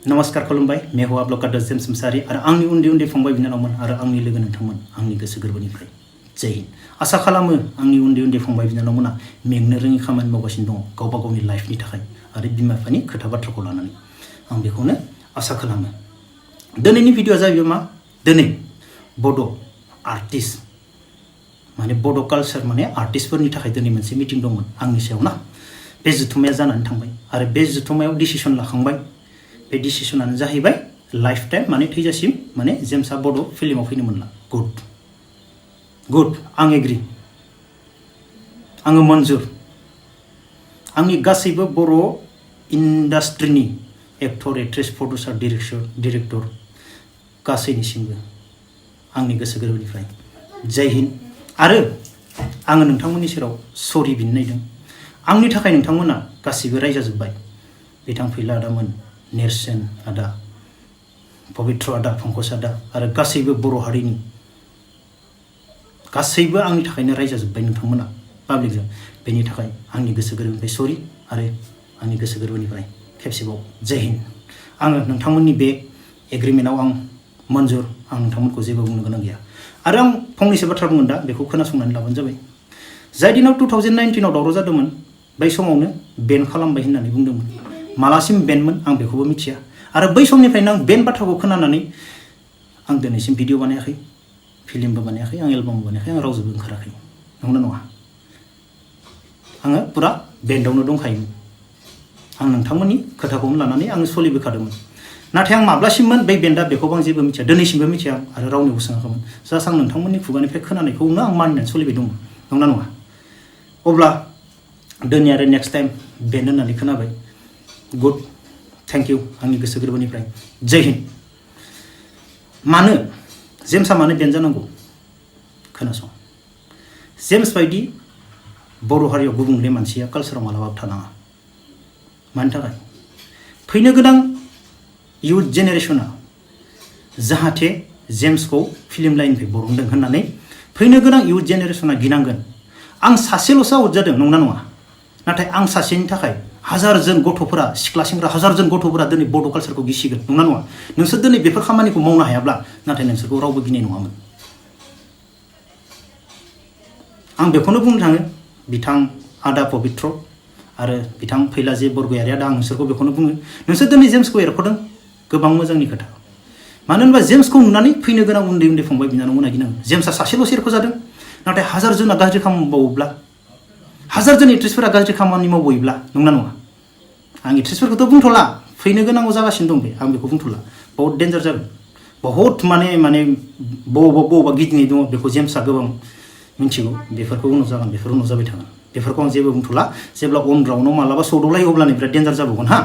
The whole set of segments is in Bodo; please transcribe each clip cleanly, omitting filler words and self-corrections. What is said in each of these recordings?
नमस्कार खुलुमबाय मैं हूँ आप लोग का गास्विनिसिम्ब सॉरी और आंनि उन्दै फंबाय बिनानावमोन आरो आंनि लोगो नोंथांमोन आंनि गोसो गोरबोनिफ्राय जय हिन्द आसा खालामो आंनि उन्दै फंबाय बिनानावमोना मेंनो रोङि खामानि मावगासिनो दङ गावबा गावनि लाइफनि थाखाय आरो बिमा बिफानि खोथा बाथ्राखौ लानानै आं बेखौनो आसा खालामो दिनैनि भिडिअआ जाहैबाय मा दिनै बड' आर्टिस्ट माने बड' कालचार माने आर्टिस्टफोरनि थाखाय दिनै मोनसे मिटिं दंमोन आंनि सायाव ना बे जथुम्माया जानानै थांबाय आरो बे जथुम्मायाव डिसिसन लाखांबाय बे डिसिसनानो जाहैबाय लाइफ टाइम माने थैजासिम माने जेम्सआ बड' फिल्माव फैनो मोनला गुड आं एग्री आङो मन्जुर आंनि गासैबो बर' इन्डास्ट्रिनि एक्टर एक्ट्रेस प्रडिउसार डिरेक्टर गासैनिसिमबो आंनि गोसो गोरबोनिफ्राय जय हिन्द आरो आङो नोंथांमोननि सेराव सरि बिनो नायदों आंनि थाखाय नोंथांमोना गासैबो रायजाजोब्बाय बिथां फैला आदामोन नेरसोन आदा पबित्र आदा पंकज आदा आरो गासैबो बर' हारिनि गासैबो आंनि थाखायनो रायजाजोब्बाय नोंथांमोना पाब्लिकजों बेनि थाखाय आंनि गोसो गोरबोनिफ्राय सरि आरो आंनि गोसो गोरबोनिफ्राय खेबसेबाव जय हिन्द आङो नोंथांमोननि बे एग्रिमेन्टआव आं मन्जुर आं नोंथांमोनखौ जेबो बुंनो गोनां गैया आरो आं फंनैसो बाथ्रा बुंगोन दा बेखौ खोनासंनानै लाबानो जाबाय जाय दिनाव 2019आव दावराव जादोंमोन बै समावनो बेन खालामबाय होननानै बुंदोंमोन मालासिम बेनमोन आं बेखौबो मिथिया आरो बै समनिफ्रायनो आं बेन बाथ्राखौ खोनानानै आं दिनैसिम भिडिअ बानायाखै फिल्मबो बानायाखै आं एलबामबो बानायाखै आं रावजोंबो ओंखाराखै नंगौना नङा आङो पुरा बेन्डआवनो दंखायोमोन आं नोंथांमोननि खोथाखौनो लानानै आङो सोलिबोखादोंमोन नाथाय आं माब्लासिममोन बै बेन्डआ बेखौबो आं जेबो मिथिया दिनैसिमबो मिथिया आरो रावनिबो सोङाखैमोन जास्ट आं नोंथांमोननि खुगानिफ्राय खोनानायखौनो आं मानिनानै सोलिबाय दंमोन नंगौना नङा अब्ला दिनै आरो नेक्स्ट टाइम बेन्ड होननानै खोनाबाय गुड थैंक यू आंनि गोसो गोरबोनिफ्राय जय हिन्द मानो जेम्सआ मानो बेन्ड जानांगौ खोनासं जेम्स बायदि बर' हारियाव गुबुंले मानसिया कालचाराव मालाबाबो थानाङा मानि थाखाय फैनो गोनां इयुथ जेनेरेशना जाहाथे जेम्सखौ फिल्म लाइननिफ्राय बरनदों होननानै फैनो गोनां इयुथ जेनेरेशना गिनांगोन आं सासेल'सो आउट जादों नंना नङा नाथाय आं सासेनि थाखाय हाजारजन गथ'फोरा सिख्ला सेंग्रा हाजारजन गथ'फोरा दिनै बड' कालचारखौ गिसिगोन नंना नङा नोंसोर दिनै बेफोर खामानिखौ मावनो हायाब्ला नाथाय नोंसोरखौ रावबो गिनाय नङामोन आं बेखौनो बुंनो थाङो बिथां आदा पबित्र आरो बिथां फैलाजे बरगयारि आदा आं नोंसोरखौ बेखौनो बुङो नोंसोर दिनै जेम्सखौ एरख'दों गोबां मोजांनि खोथा मानो होनबा जेम्सखौ नुनानै फैनो गोनां उन्दै फंबाय बिनानावमोना गिनांगौ जेम्सआ सासेल'सो एरख'जादों नाथाय हाजारजना गाज्रि खामानि मावोब्ला हाजारजन एक्ट्रेसफोरा गाज्रि खामानि मावबोयोब्ला नंना नङा आं एक्ट्रेसफोरखौथ' बुंथ'ला फैनो गोनांगौ जागासिनो दं बे आं बेखौ बुंथ'ला बहुत डेन्जार जागोन बहुत माने बबावबा गिदिंनाय दङ बेखौ जेम्सआ गोबां मिथिगौ बेफोरखौ उनाव जागोन बेफोर उनाव जाबाय थागोन बेफोरखौ आं जेबो बुंथ'ला जेब्ला अन ग्राउन्डआव मालाबा सौदावलायो अब्लानो बिराद डेन्जार जाबावगोन हा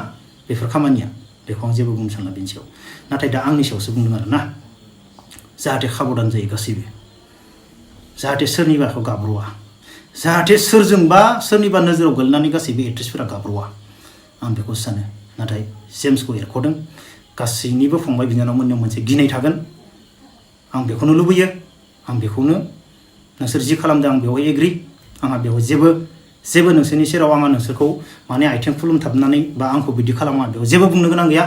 बेफोर खामानिया बेखौ आं जेबो बुंनो सानला बेनि सायाव नाथाय दा आंनि सायावसो बुंदों आरो ना जाहाथे साबधान जायो गासैबो जाहाथे सोरनिबाखौ गाब्र'आ जाहाथे सोरनिबा नोजोराव गोलैनानै गासैबो एक्ट्रेसफोरा गाब्र'आ आं बेखौ सानो नाथाय जेम्सखौ एरख'दों गासैनिबो फंबाय बिनानावमोननियाव मोनसे गिनाय थागोन आं बेखौनो लुबैयो आं बेखौनो नोंसोर जि खालामदों आं बेवहाय एग्रि आंहा बेवहाय जेबो नोंसोरनि सेराव आंहा नोंसोरखौ माने आथिं खुलुमथाबनानै बा आंखौ बिदि खालामा बेयाव जेबो बुंनो गोनां गैया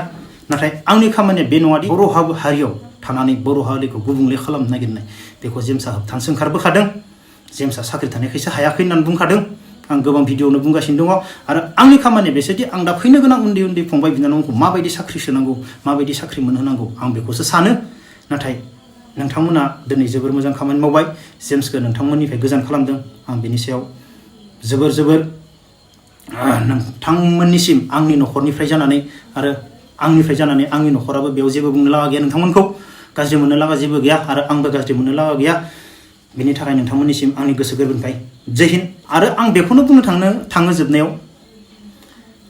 नाथाय आंनि खामानिया बे नङादि बर' हारियाव थानानै बर' हारिखौ गुबुंले खालामनो नागिरनाय बेखौ जेम्सआ होबथानोसो ओंखारबोखादों जेम्सआ साख्रि थानायखायसो हायाखै होननानै बुंखादों आं गोबां भिडिअ'नो बुंगासिनो दङ आरो आंनि खामानिया बेसोदि आं दा फैनो गोनां उन्दै फंबाय बिनानावखौ माबायदि साख्रि सोनांगौ माबायदि साख्रि मोनहोनांगौ आं बेखौसो सानो नाथाय नोंथांमोना दिनै जोबोर मोजां खामानि मावबाय जेम्सखौ नोंथांमोननिफ्राय गोजान खालामदों आं बेनि सायाव जोबोर नोंथांमोननिसिम आंनि न'खरनिफ्राय जानानै आरो आंनिफ्राय जानानै आंनि न'खराबो बेयाव जेबो बुंनो लागा गैया नोंथांमोनखौ गाज्रि मोननो लागा जेबो गैया आरो आंबो गाज्रि मोननो लागा गैया बेनि थाखाय नोंथांमोननिसिम आंनि गोसो गोरबोनिफ्राय जय हिन्द आरो आं बेखौनो बुंनो थाङो जोबनायाव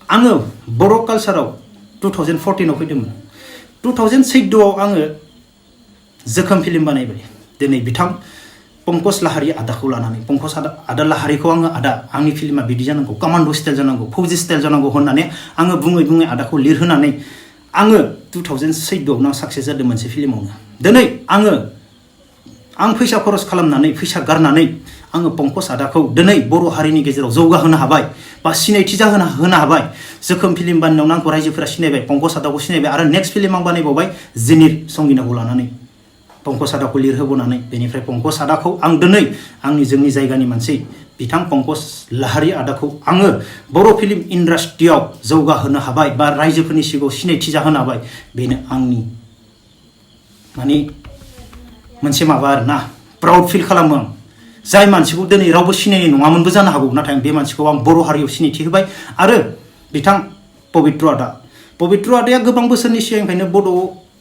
आङो बर' कालचाराव 2014आव फैदोंमोन 2014आव आङो जोखोम फिल्म बानायबाय दिनै बिथां पंकज लाहारि आदाखौ लानानै पंकज आदा लाहारिखौ आदा आंनि फिल्मा बिदि जानांगौ कमान्ड' स्टाइल जानांगौ फौजि स्टाइल जानांगौ होननानै आङो बुङै आदाखौ लिरहोनानै आङो 2014आव आं साक्सेस जादों मोनसे फिल्मावनो दिनै आं फैसा खरस खालामनानै फैसा गारनानै आङो पंकज आदाखौ दिनै बर' हारिनि गेजेराव जौगाहोनो हाबाय बा सिनायथि होनो हाबाय जोखोम फिल्म बानायनायावनो आंखौ रायजोफोरा सिनायबाय पंकज आदाखौ सिनायबाय आरो नेक्स्ट फिल्म आं बानायबावबाय जिनिर संगिनाखौ लानानै पंकज आदाखौ लिरहोबोनानै बेनिफ्राय पंकज आदाखौ आं दिनै जोंनि जायगानि मानसि बिथां पंकज लाहारी आदाखौ आङो बर' फिल्म इन्डास्ट्रियाव जौगाहोनो हाबाय बा रायजोफोरनि सिगाङाव सिनायथि जाहोनो हाबाय बेनो आंनि माने मोनसे माबा आरोना प्राउड फिल खालामो आं जाय मानसिखौ दिनै रावबो सिनायनाय नङामोनबो जानो हागौ नाथाय बे मानसिखौ आं बर' हारियाव सिनायथि होबाय आरो बिथां पबित्र आदाया गोबां बोसोरनि सिगांनिफ्रायनो बड'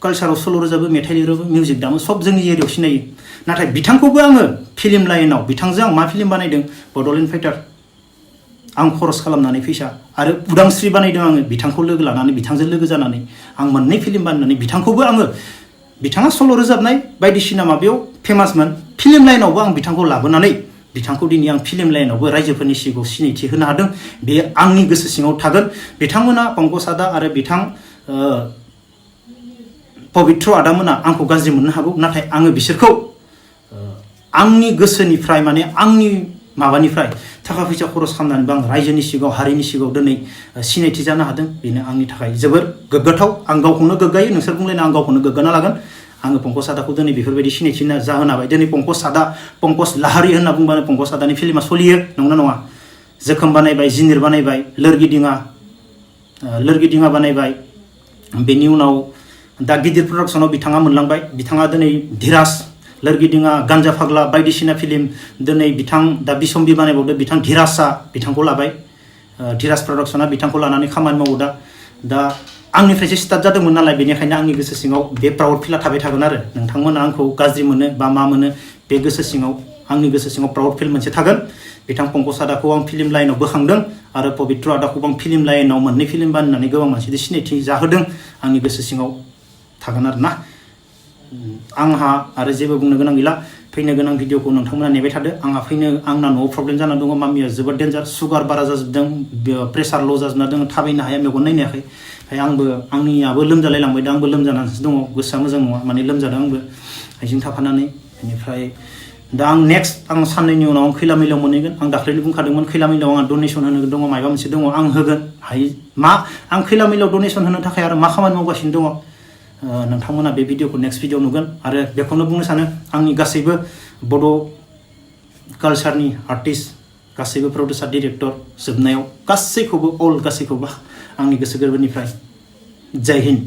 कालचाराव सल' रोजाबो मेथाइ लिरोबो मिउजिक दामो सब जोंनि एरियायाव सिनायो नाथाय बिथांखौबो आङो फिल्म लाइनाव बिथांजों आं मा फिल्म बानायदों बड'लेण्ड फाइटार आं खरस खालामनानै फैसा आरो उदांस्रि बानायदों आङो बिथांखौ लोगो लानानै बिथांजों लोगो जानानै आं मोननै फिल्म बानायनानै बिथांखौबो आङो बिथाङा सल' रोजाबनाय बायदिसिना माबायाव फेमासमोन फिल्म लाइनावबो आं बिथांखौ लाबोनानै बिथांखौ दिनै आं फिल्म लाइनावबो रायजोफोरनि सिगाङाव सिनायथि होनो हादों बे आंनि गोसो सिङाव थागोन बिथांमोना पंकज आदा आरो बिथां पबित्र आदामोना आंखौ गाज्रि मोननो हागौ नाथाय आङो बिसोरखौ आंनि गोसोनिफ्राय माने आंनि माबानिफ्राय थाखा फैसा खरस खालामनानैबो आं रायजोनि सिगाङाव हारिनि सिगाङाव दिनै सिनायथि जानो हादों बेनो आंनि थाखाय जोबोर गोग्गाथाव आं गावखौनो गोग्गायो नोंसोर बुंलायना आं गावखौनो गोग्गाना लागोन आङो पंकज आदाखौ दिनै बेफोरबायदि सिनायथि जाहोनो हाबाय दिनै पंकज लाहारी होनना बुंबानो पंकज आदानि फिल्मा सोलियो नंगौना नङा जोखोम बानायबाय जिनिर बानायबाय लोरगिदिङा बानायबाय बेनि उनाव दा गिदिर प्रडाक्सनाव बिथाङा मोनलांबाय बिथाङा दिनै धीराज लोरगिदिङा गान्जा फाग्ला बायदिसिना फिल्म दिनै बिथां दा बिसम्बि बानायबावदो बिथां धीराजआ बिथांखौ लाबाय धीराज प्रडाक्सना बिथांखौ लानानै खामानि मावो दा आंनिफ्रायसो स्टार्ट जादोंमोन नालाय बेनिखायनो आंनि गोसो सिङाव बे प्राउड फिला थाबाय थागोन आरो नोंथांमोना आंखौ गाज्रि मोनो बा मा मोनो बे गोसो सिङाव आंनि गोसो सिङाव प्राउड फिल मोनसे थागोन बिथां पंकज आदाखौ आं फिल्म लाइनाव बोखांदों आरो पबित्र आदाखौबो आं फिल्म लाइनाव मोननै फिल्म बानायनानै गोबां मानसिजों सिनायथि जाहोदों आंनि गोसो सिङाव थागोन आरो ना आंहा आरो जेबो बुंनो गोनां गैला फैनो गोनां भिडिअखौ नोंथांमोना नेबाय थादो आंना न'आव प्रब्लेम जाना दङ मामिया जोबोद डेन्जार सुगार बारा जाजोबदों प्रेसार ल' जाजोबना दङ थाबायनो हाया मेगन नायनो हायाखै आंनियाबो लोमजालाय लांबाय दा आंबो लोमजानानैसो दङ गोसोआ मोजां नङा माने लोमजादों आंबो आइजों थाफानानै बेनिफ्राय दा आं नेक्स्ट साननैनि उनाव आं खैला मैलायाव मोनहैगोन आं दाख्लैनो बुंखादोंमोन खैला मैलायाव आंहा डनेसन होनो दङ माबा मोनसे दङ आं होगोन आं खैला मैलायाव डनेसन होनो थाखाय आरो मा खामानि मावगासिनो दङ नोंथांमोना बे भिडिअखौ नेक्स्ट भिडिअ नुगोन आरो बेखौनो बुंनो सानो आंनि गासैबो बड' कालचारनि आर्टिस्ट गासैबो प्रडिउसार डिरेक्टर जोबनायाव गासैखौबो आंनि गोसो गोरबोनिफ्राय जय हिन्द।